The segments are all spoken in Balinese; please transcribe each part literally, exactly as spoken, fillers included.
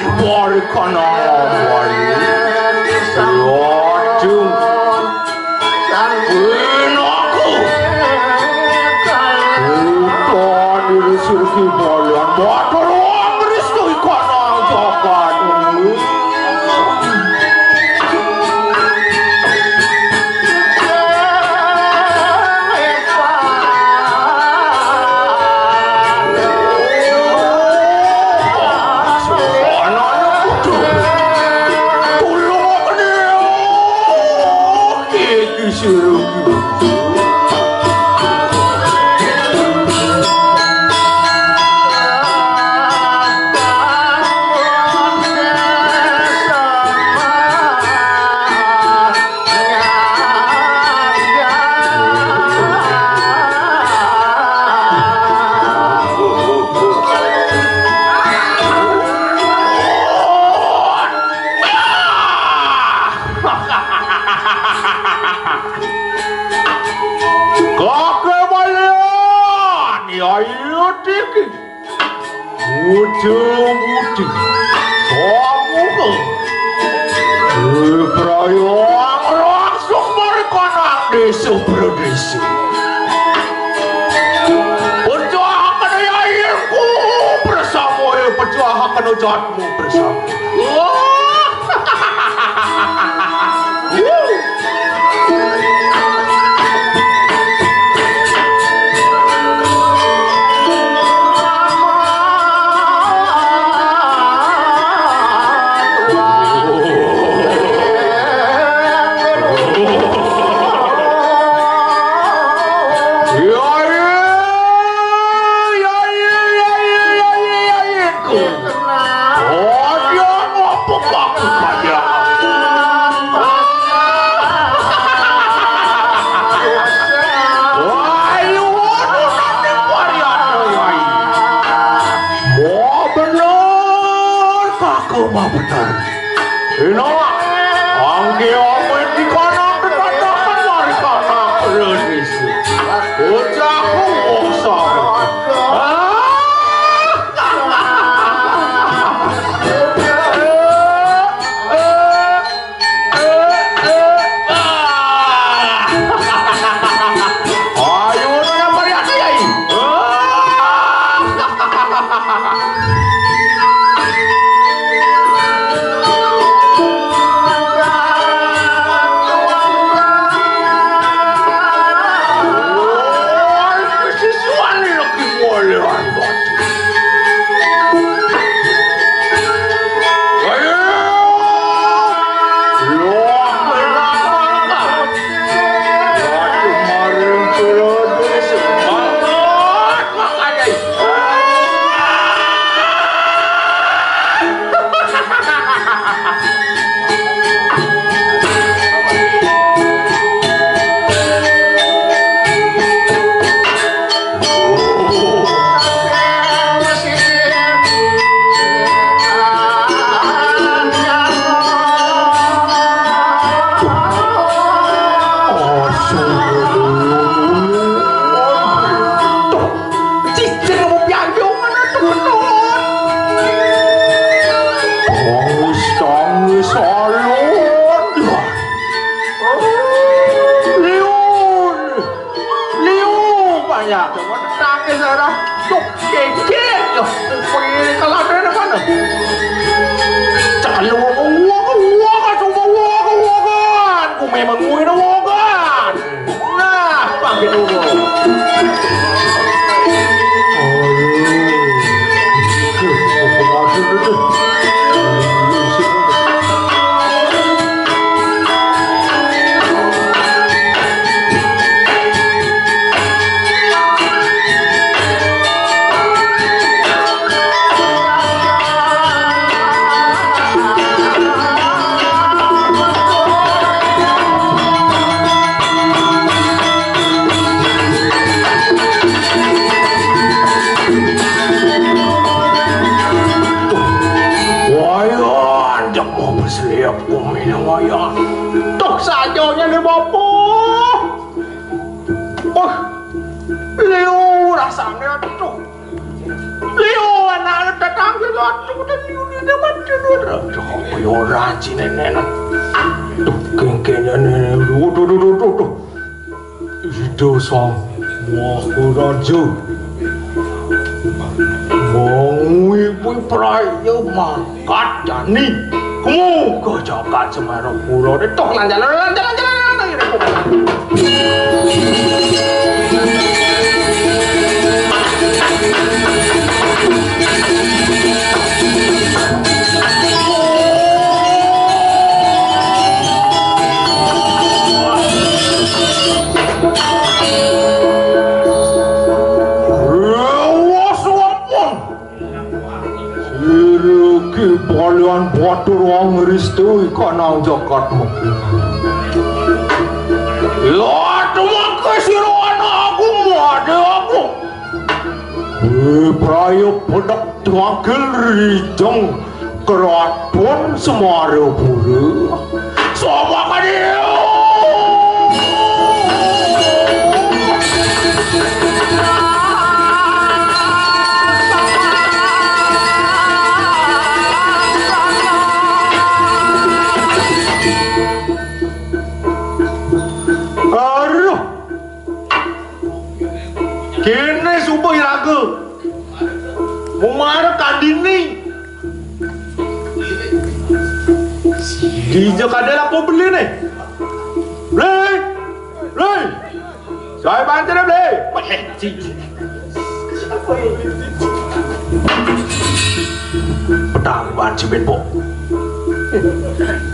Mari kana wali. Lajeng pinaku. Utha diri sirki balian matur wangristu kana jagat. Kakebalan ya, ya, dikit. Muda-mudi samuka. Wibraya ngrangsuk marikana desa pradesa. Pecahaken yayirku bersama, pecahaken jatmu bersama. Wah. Aja ngopuk aku kaya. Wah, iya, nunaning Wariana, Yai. Wah, bener, kakek mah bener. Ina, angge amen dikanang, dikatakan mari kanang, bener, isi. Bocahku, wong sama. Ah! Ayo, nang mari ati, Yai. Cicing mau pianjung mana tuh, Nun? Tangis, tangis, alon. Liun. Liu, banyak. Tangis, arah. Tuh, cicing. Yo, pergi ke ladang mana? Cakal lu, wong, wong, wong, wong, wong, wong. Ku memang ngui, wong. Nah, panggil dulu. Wayan, jak mau berselip, kumilang wayan. Tuh sajonya nih, Bapak. Wah, liu rasanya tuh. Liu anak tetangga lho, aduh, udah liu, liu, udah mati, liu. Aduh, apa ya orang sini, nenek? Aduh, kengkengnya, nenek. Aduh, aduh, aduh, aduh, aduh. Ida Sang Maharaja. Mongwi pun praya mangkat jani. Kemu ke jagat Semarapura. Tok, lan jalan, lan jalan, jalan, jalan, jalan. Rewas wampun. Siriki balian batur wong ristu ikanang jagat mungkin. Ya, tumangke sira anak aku, made aku. Eh, prayo pedhek tangkil rijeng Kraton Semarapura. Sapa kadi? Aduh. Kene subuh iraga. Mumara kandini. Dija kada laku beli nih. Beli. Beli. Saya bantu deh, beli. Petang ban si Benpo.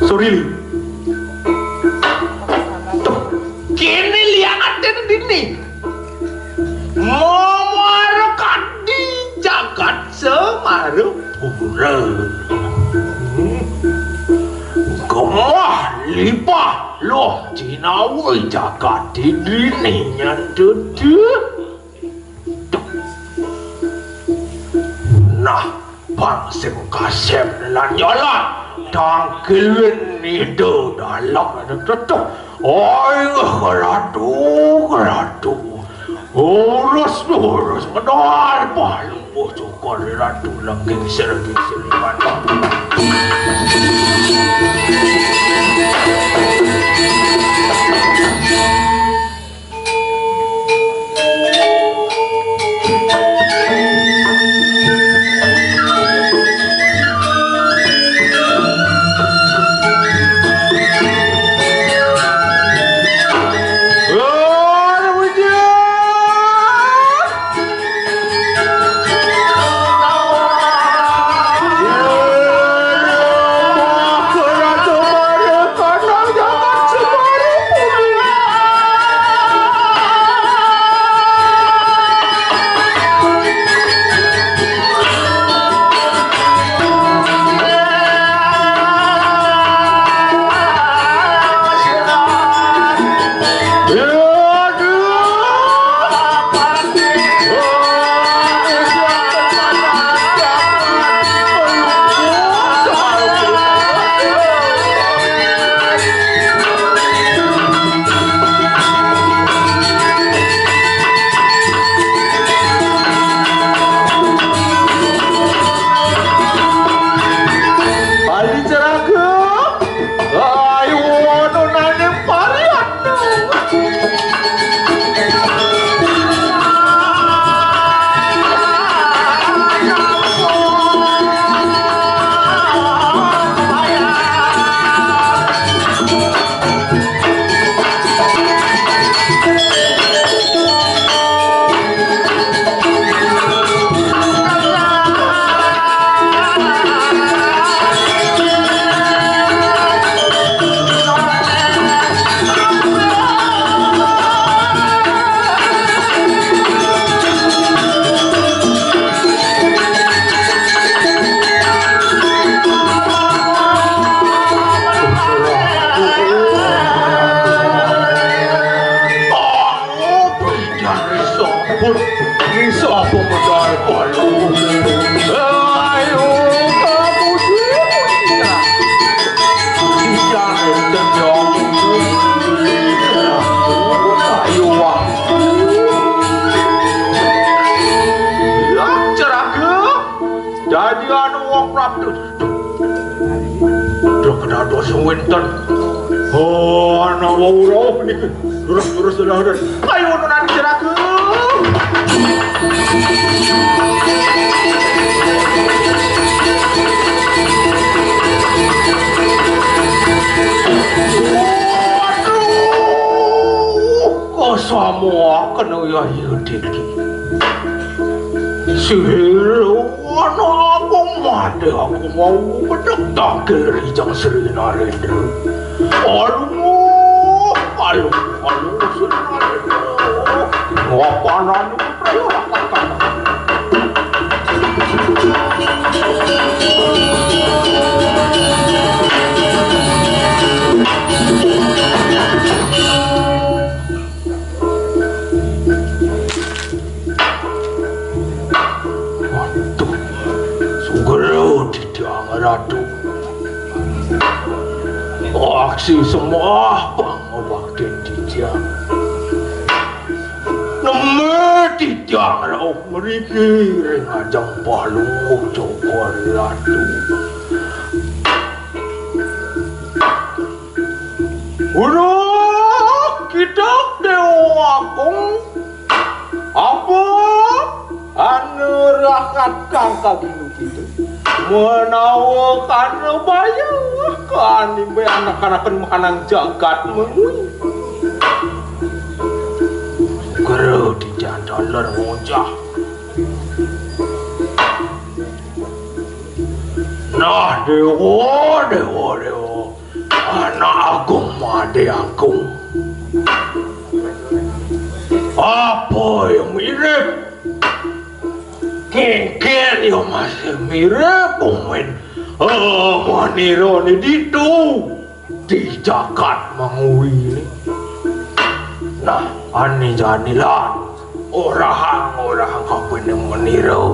Sorry, Li. Tuh, kene lihat dini. Momor kadi jagat Semarapura. Gemah lipah loh jinawai jagat dini nyan dudu. Nah, bang sing kasem lan yolan tangkilin nido dalam ada tetuh. Oi, ngeratu, ngeratu. Urus, urus, medal, palu, bocokor, ratu, lengging, sergi, selipan. Duh, duh. Duh, kedados wénten. Oh, ana wau rauh niki. Terus, terus, terus, terus. Ayo, nunan jeraka. Waduh, kesamuaken ya, ya, Diki. Sira ana aku mati, aku mau bedek takir ijang Sri Narendra. Aluh, aluh, aluh, Sri Narendra. Ngapanan itu, Prayorakan? Waduh, sugera titiang Ratu. Aksi sembah pangabaktin titiang. Neme titiang rauh mriki ring ajeng Palungguh Cokor Ratu. Uduh, kita Déwa Agung. Apa? Anu rahat kang kaginu kita. Menawa kana bayah, kanimbe anak-anaken makanan jagat mengwi. Guru di jalan ngojah. Nah, Déwa, Déwa, Déwa. Anak Agung Madé Agung. Apa yang mirip? Kéngkén ya masih mirip, Umin. Eh, manirane ditu. Di jagat mengwi. Nah, ane jani lan. Orahang, orahang kapene menira.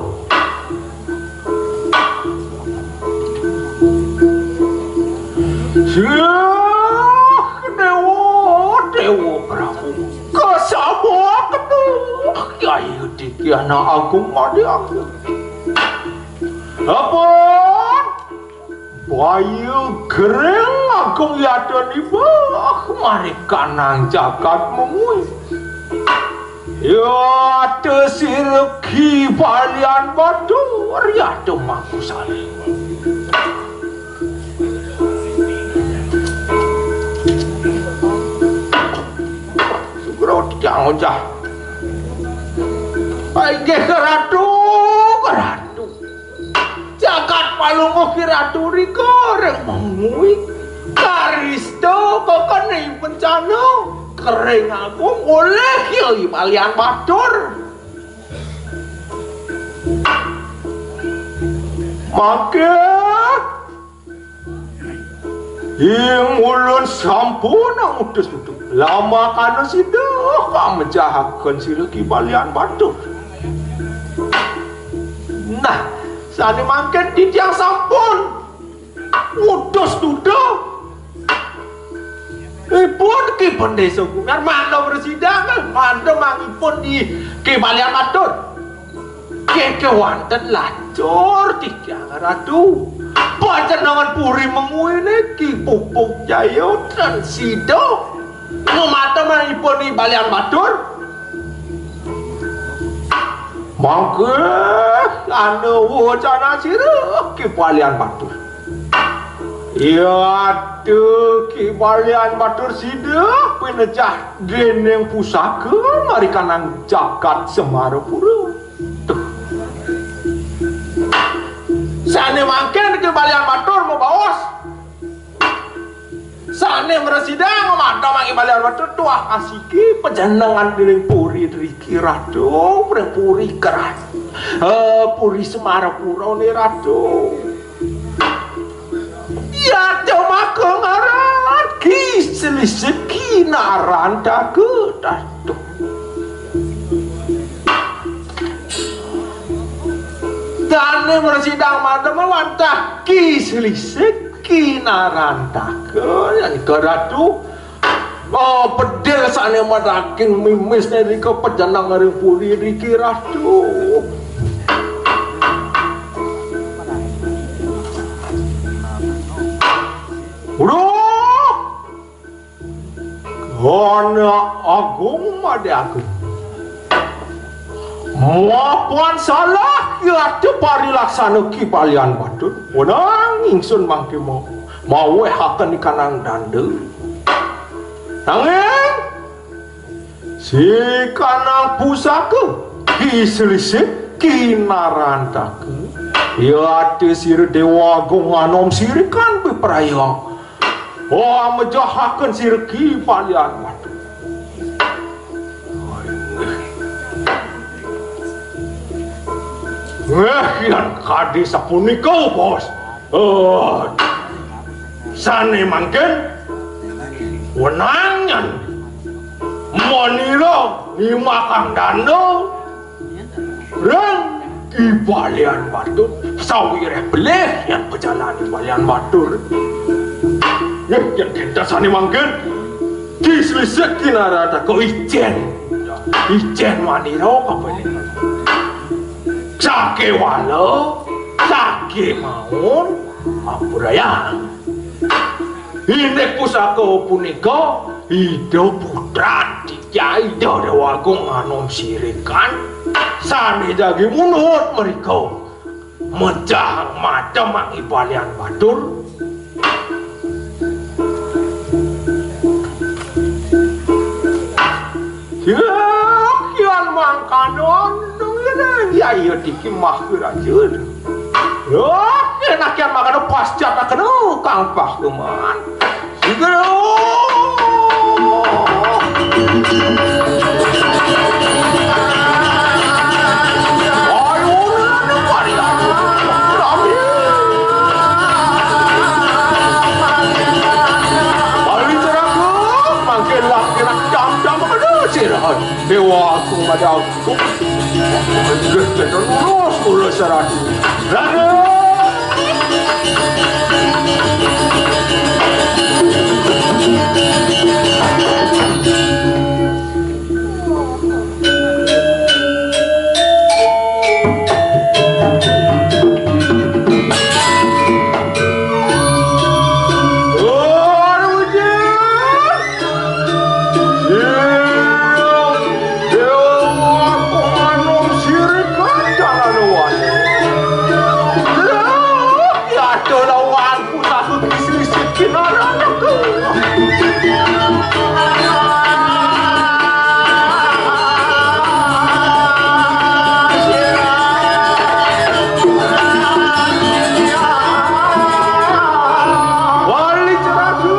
Siah, Déwa, Déwa Prabu. Kasaba ketuh. Kyai Diki Anak Agung Madé Agung. Ampun. Baya gering agung yata nibah, marikanang jagat mengwi. Yata sira Ki Balian Batur, yata mangku salib. Sugra tiang ojah. Inggih, Ratu, Ratu. Jagat Palungguh Ki Ratu rika ring mengwi. Karista kekeni bencana. Kering agung olih Kyai Balian Batur. Mangke ing ulun sampun ngutus nutup. Lamakana sida kamejahaken sira Ki Balian Batur. Nah, sane mangkin titiang sampun ngutus duda. Ipun Ki Bendesa Gumilar mangda mrasidang, mangda mangipun di Ki Balian Batur. Yen kewanten lacur titiang Ratu. Panjenengan puri mengwi niki Pupuk Jaya ten sida. Ngematemipun Ki Balian Batur. Mangke anu wacana sira Ki Balian Batur. Yatu Ki Balian Batur sida pinecah dening pusaka marikanang jagat Semarapura. Tuh. Sane mangkin Ki Balian Batur mabaos. Sane mrasidang mata mangi Balian Batur tuah asiki panjenengan dening puri driki Ratu, puri kerat. Eh, puri Semarapura ne Ratu. Yata maka ngaran Ki Selisih Ki Narantaka, Ratu. Dane mrasidang mata mawantah Ki Selisih Ki Narantaka, nika Ratu. Oh, bedil sane madaging mimis nirika panjenengan ring puri driki Ratu. Anak Agung Made Agung. Mapan salah ya ada parilaksana Ki Balian Batur. Wenang ingsun mangke mau mawehaken ikanang danda. Nanging si kanang pusaka Ki Slisik Ki Narantaka. Ya ada sira Dewa Agung Anom Sirikan bipraya. Oh, mejahaken sira Ki Balian Batur. Nggih, yen kadi sapunika, Bos. Eh, sane mangkin wenang nyen manira nimakang danda ring Ki Balian Batur, sawireh belih yen pajalan Ki Balian Batur. Nggih, yen kenten sane mangkin, Ki Slisik Ki Narantaka ijen. Ijen manira kabeh. Sakewala, sakemawon, ampurayang. Indik pusaka punika Ida Putra Titya Ida Dewa Agung Anom Sirikan sane jagi munut mrika. Mejah madem Ki Balian Batur. Ya, kian mangkana nang ngene ya iya diki Maharaja. Loh, enak kian mangkana pasca tak kena kampah kuman. Sigero. Ayo, nang parian. Rami. Bali Ceraku, mangkinlah kira jam-jam kena sirah. Dewa aku madang. Lurus kula saradu. Raden! Dewa Agung Anom Sirikan Calana Wali. Lah, ya ada lawanku satu Ki Slisik Ki Narantaka. Wali Ceraku.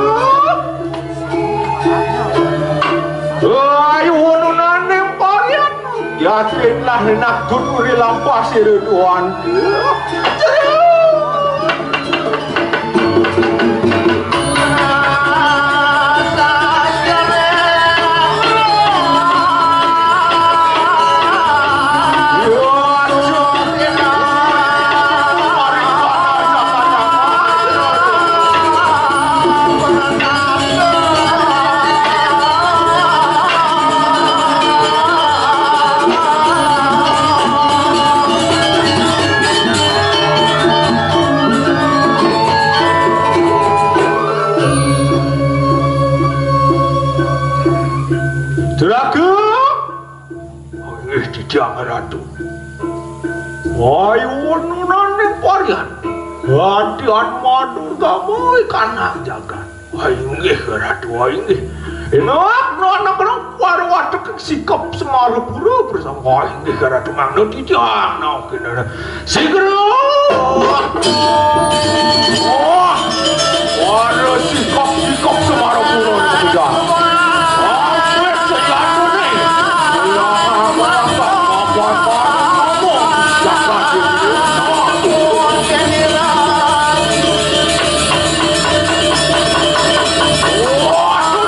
Ayo, nunaning parian. Yakinlah nenak tuturi lampah sira tuan. Ceraku. Inggih, Didang Ratu. Ayo, nunaning parian. Latihan madu gawe kanang jagat. Wah, inggih, Ratu, wah, inggih. Enak, anak-anak, para watek sikap Semarapura bersama. Wah, inggih, Ratu, mangda Didang, nah, kena. Sigera! Wah! Wara sikap-sikap Semarapura sudah. Hampir sejatuh ni. Melangkah-melangkah, mapan-mapan, ngomong. Jagat ini. Wah, sudah bukan warna.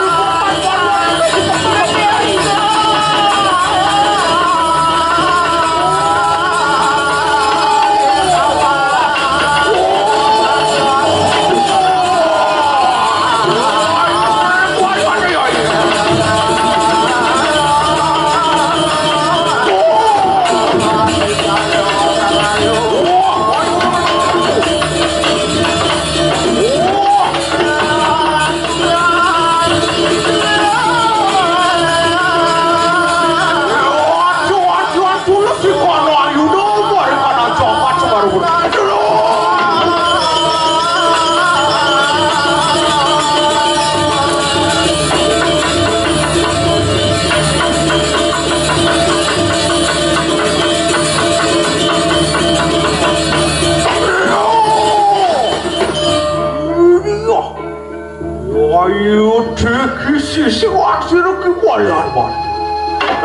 Sing wangsira ki walan, Mas.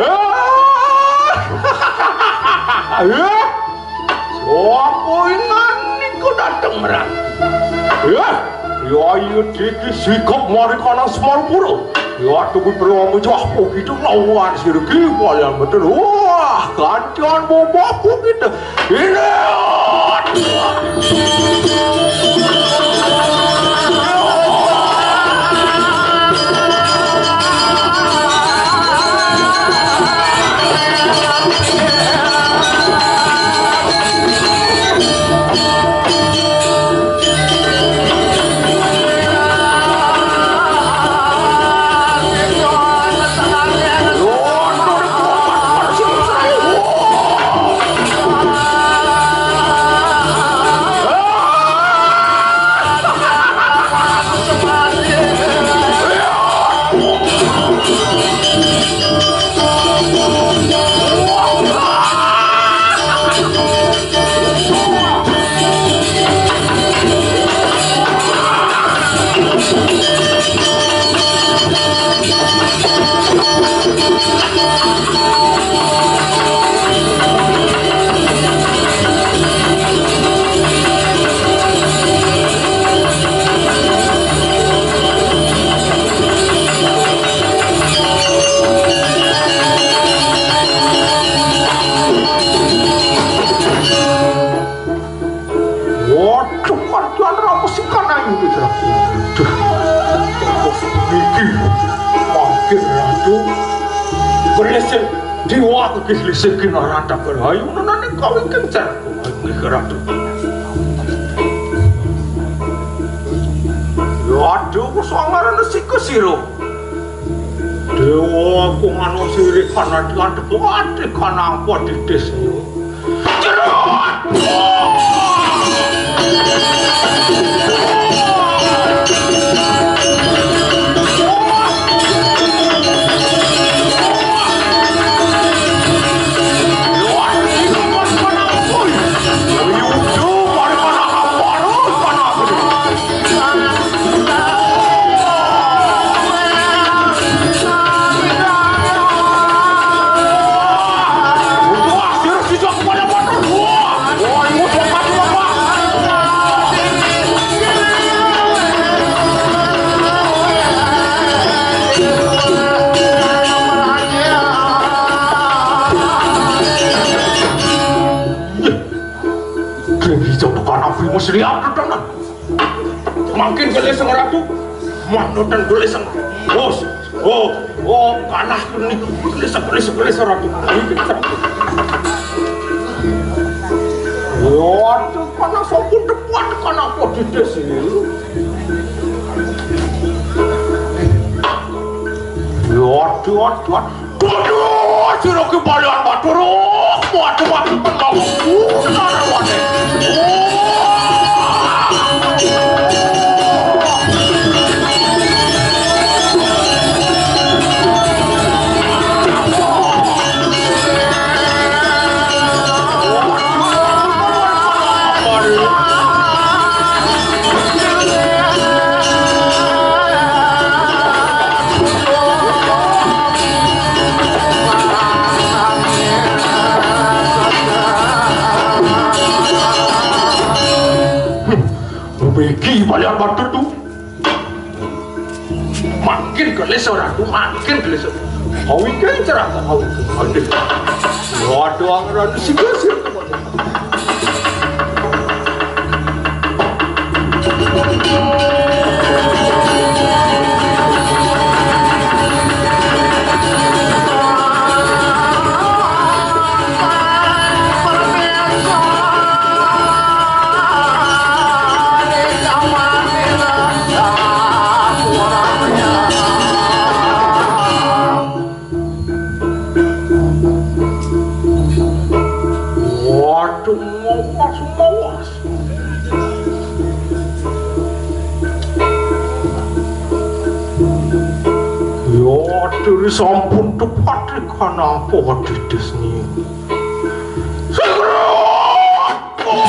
Eh? Eh? Sapa ingkang nika dateng merang? Eh? Ya, iya, diki sikap mari kanang Semarpura. Ya, tuku perlu mencah pokok itu lawan sira ki walan betul. Wah, gantian bobo pokok itu. Ini. Waduh, kancane ra mesti kan ayu iki, Ratu. Duh. Iki mangkin Ratu. Berisik dewa iki berisik ki ora tak ayu, nenane kau iki, Ratu. Iki, Ratu. Waduh, kok sangaran sik sira. Dewa, aku manuk sirik kan ati-ati, ati kan apa titis. Jerot! Dewi Jabukana Bima Sri Abdul Mangkin geleseng Ratu. Manutan geleseng. Bos. Oh, oh, kalah niku. Geleseng, geleseng, geleseng Ratu. Waduh, kalah sampun tepat, kalah apa dides iki? Waduh, waduh, waduh. Waduh, sira ki balian matur. Waduh, waduh, waduh, waduh. Iki balian matur tu. Makin gelis ora tu, makin gelis. Awi kan cerah, awi. Awi. Waduh, anggaran sing gelis. Waduh, mawas, mawas. Ya, diri sampun tepat ikan apa dides ni. Sigrut! Oh!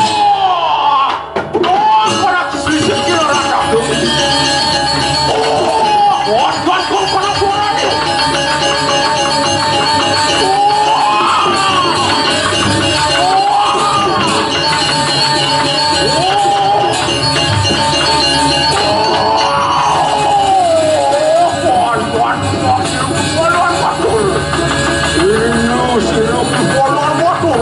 Oh, ora sisip ki ora tau. Oh, oh, oh, oh, ora Aduh, si Lucky Balian Batur. Ini si Lucky Balian Batur.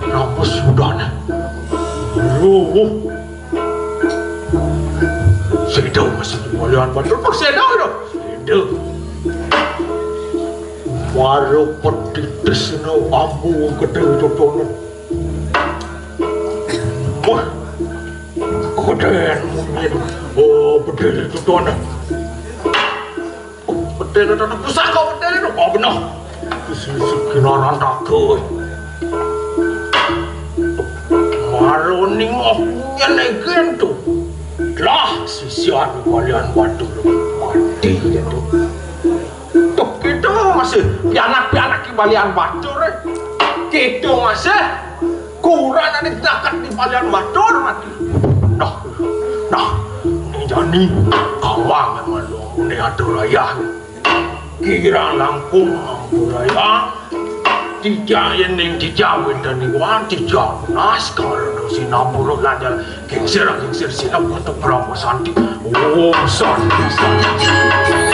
Rampus sudah nih. Loh. Sida masih Balian Batur. Perseda lho. Sida. Mara petitis no ambu gedhe totonan. Wah. Gedhe mungkin. Oh, gedhe totonan. Gedhe totonan. Pusaka gedhe no. Oh, bener. Sisi kinaran tago. Maroni ngoh nyen egen tu. Lah, sisian Balian Batur mati tu. Tuh, kita masih pianak-pianak di Balian Batur, eh. Kita masih kurang ada zakat di Balian Batur mati. Nah, nah, ini jani kawang malu ini atur ayah. Kira langkung ampun ayah. Tija yen ning tija wenten iwan tija nas kalau sinamburu lanjal kingsir kingsir sinamburu berapa santi. Oh, santi, santi.